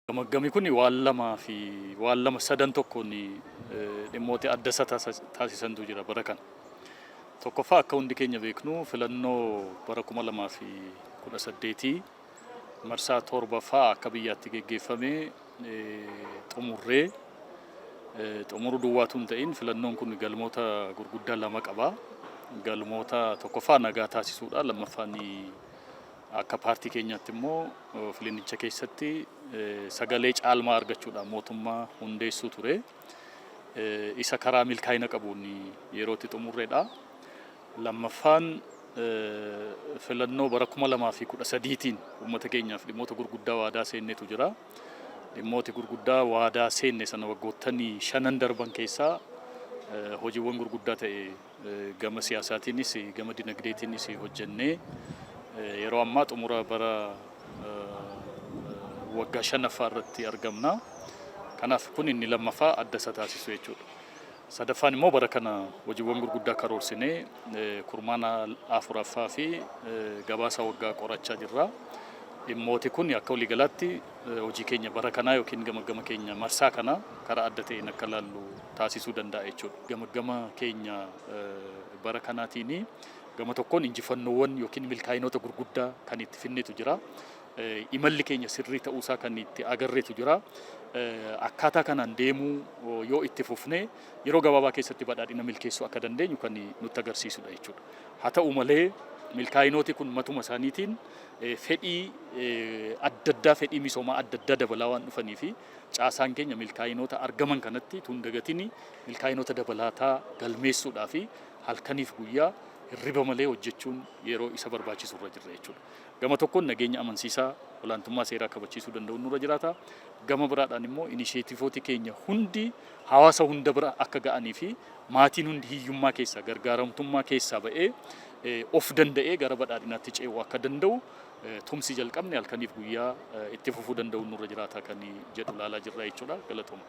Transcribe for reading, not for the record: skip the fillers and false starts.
Gamaggami kun waan lamaa fi waan lama sadan tokkoon dhimmoota adda isa taasisantu jira bara kana. Tokkoffaa, akka hundi keenya beeknu, filannoo bara 2018 marsaa torbaffaa akka biyyaatti geggeeffame xumurree, xumuruu duwwaatu hin ta'in, filannoon kun galmoota gurguddaa lama qaba. Galmoota tokkoffaa nagaa taasisuudha. Lammaffaan, akka paartii keenyaatti immoo filannicha keessatti sagalee caalmaa argachuudhaan mootummaa hundeessuu ture. Isa karaa milkaa'ina qabuun yeroo itti xumurreedha. Lammaffaan, filannoo bara 2013tiin uummata keenyaaf dhimmoota gurguddaa waadaa seennetu jira. Dhimmooti gurguddaa waadaa seenne sana waggoottan 5n darban keessaa hojiiwwan gurguddaa ta'e gama siyaasaatiinis gama dinagdeetiinis hojjennee, yeroo ammaa xumura bara waggaa shanaffaa irratti argamna. Kanaaf kun inni lammaffaa adda isa taasisu jechuudha. Sadaffaan immoo, bara kana hojiiwwan gurguddaa karoorsinee kurmaana afuraffaa fi gabaasa waggaa qorachaa jirra. Dhimmooti kun akka waliigalaatti hojii keenya bara kanaa yookiin gamaggama keenya marsaa kana karaa adda ta'een akka laallu taasisuu danda'a jechuudha. Gamaggama keenya bara kanaatiin gama tokkoon injifannoowwan yookiin milkaa'inoota gurguddaa kan itti finnetu jira. Imalli keenya sirrii ta'uusaa kan itti agarreetu jira. Akkaataa kanaan deemuu yoo itti fufne, yeroo gabaabaa keessatti badhaadhina milkeessuu akka dandeenyu kan nutti agarsiisudha jechuudha. Haa ta'u malee, milkaa'inooti kun matuma isaaniitiin fedhii adda addaa, fedhii misoomaa adda addaa dabalaa waan dhufanii fi caasaan keenya milkaa'inoota argaman kanatti tun dagatini milkaa'inoota dabalataa galmeessuudhaa fi halkaniif guyyaa hirriba malee hojjechuun yeroo isa barbaachisu irra jirra jechuudha. Gama tokkoon nageenya amansiisaa, olaantummaa seeraa kabachiisuu danda'u nurra jiraata. Gama biraadhaan immoo inisheetiivooti keenya hundi hawaasa hunda bira akka ga'anii fi maatiin hundi hiyyummaa keessaa, gargaaramtummaa keessaa ba'ee of danda'ee gara badhaadhinaatti ce'uu akka danda'u, tumsi jalqabne halkaniif guyyaa itti fufuu danda'u nurra jiraata kan jedhu ilaalaa jirra jechuudha. Galatooma.